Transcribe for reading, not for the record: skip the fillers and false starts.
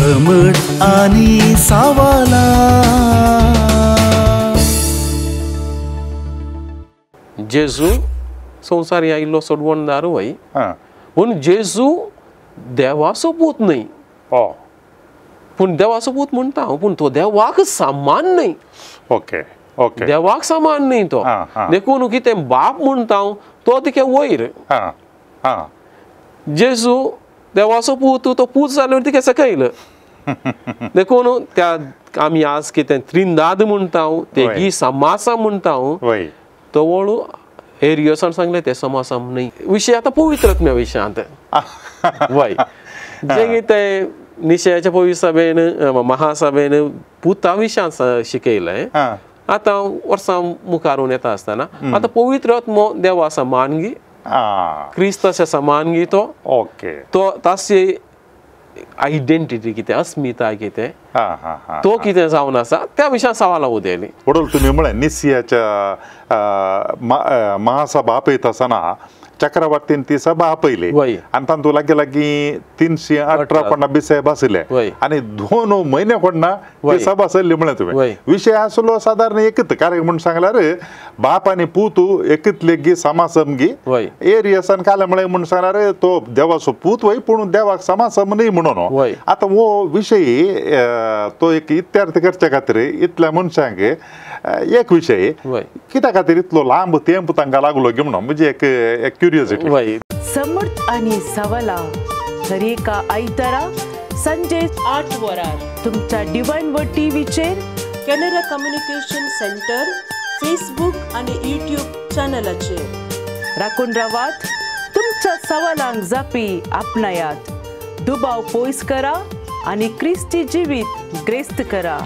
समट आनी सावाला। जेजू संवसार आयिल्लो सोडवणदार वय, पूण जेजू देवाचो पूत न्हय। पूण देवाचो पूत म्हणटा हांव, पूण तो देवाक समान न्हय। ओके ओके, देवाक समान न्हय तो, देखून कितें बाप म्हणटा हांव तो तिके वयर। जेजू देवाचो पूत, तो पूत जाल्यार तिके सकयल। देखून त्या आमी आज कितें त्रिंदाद म्हणटा तेगी समासा म्हणटा हांव, तो वळू एरियसान सांगलें तें समासम न्हय। विशय आतां पवित्रत्म्या विशयांत वय, जें कितें निशयाच्या पवित्र सभेन महासभेन पुता विशयांत शिकयलें, आतां वर्सां मुखारून येता आसतना आतां पवित्र आत्मो देवा समानगी, क्रिस्ताच्या समानगी तो। ओके, तो ताची आयडेंटिटी कितें, अस्मिताय कितें, तो कितें जावन आसा त्या विशयान सवालां उदयलीं। वडोल तुमी म्हळें निसियाच्या महासभा आपयता आसतना चक्रवर्तीन ती सभा आपयली आनी तातूंत लागीं लागीं 318 कोणा बिसे बसले आनी 2 म्हयने कोणा ती सभा चल्ली म्हळें तुवें। विशय आसलो सादारण एकच, कारण म्हूण सांगल्यार बाप आनी पूत एकच लेगी समासमगी। एरियसान काले म्हळें म्हूण सांगल्यार तो देवाचो पूत वय, पूण देवाक समासम न्हय म्हणून। आतां हो विशय तो एक इत्यार्थ करच्या खातीर इतल्या मनशांक एक विशय कित्या खातीर इतलो लांब तेंप तांकां लागलो की म्हणून म्हणजे एक क्युरियोसिटी। समर्थ आनी सवाला दरेका आयतारा संजे 8 वरार तुमच्या डिवायन वर्ड टीव्हीचेर, कॅनरा कम्युनिकेशन सेंटर, फेसबुक आनी यूट्यूब चॅनलाचेर राखून रावात। तुमच्या सवालांक जापी आपणायात, दुबाव पयस करा आनी क्रिस्ती जिवीत ग्रेस्त करा।